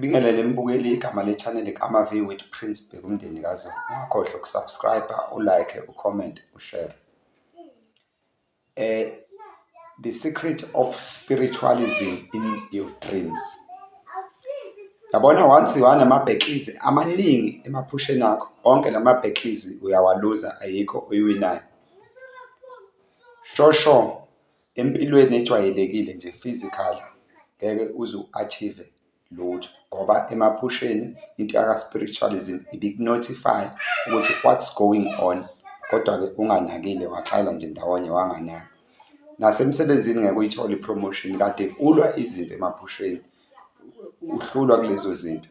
Ngikubingelele mbukeli, igama le-channel Kama-V with Prince Bhekumndeni kaZulu. Ungakhohlwa uku-subscribe, u-like, u-comment, u-share. The secret of spiritualism in your dreams. Yabona, once wanama-battles amaningi emaphusheni akho, onke lama-battles uyawaluza, ayikho oyiwinayo. Sure sure, empilweni ejwayelekile nje, physical, ngeke uze u-achieve lutho ngoba emaphusheni into yaka-spiritualism ibiku-notify ukuthi what's going on, kodwa-ke unganakile, wahlala nje ndawonye wanganaka. Nasemsebenzini ngeke uyithole i-promotion, kade ulwa izinto emaphusheni, uhlulwa kulezo zinto.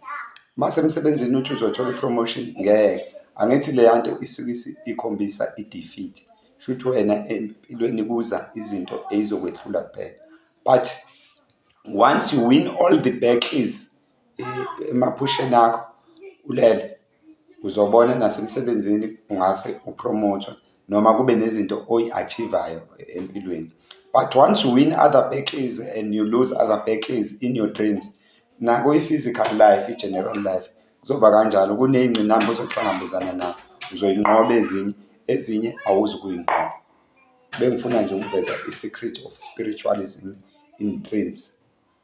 Mase emsebenzini uthi uzothola i-promotion, ngeke. Angithi leya nto isuke ikhombisa i-defeat, shuthi wena empilweni kuza izinto ey'zokwehlula kuphela. But once you win all the battles emaphusheni akho ulele, uzobona nasemsebenzini ungase u-promote-we noma kube nezinto oyi-achieve-ayo empilweni. But once you win other battles and you lose other battles in your dreams, nakwi-physical life, i-general life kuzoba kanjalo. Kuney'ngqinamba ozohlangabezana nazo, uzoyinqoba ezinye, ezinye awuzukuy'nqoba. Bengifuna nje ukuveza i-secret of spiritualism in dreams,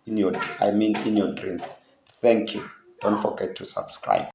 in your, I mean in your dreams. Thank you. Don't forget to subscribe.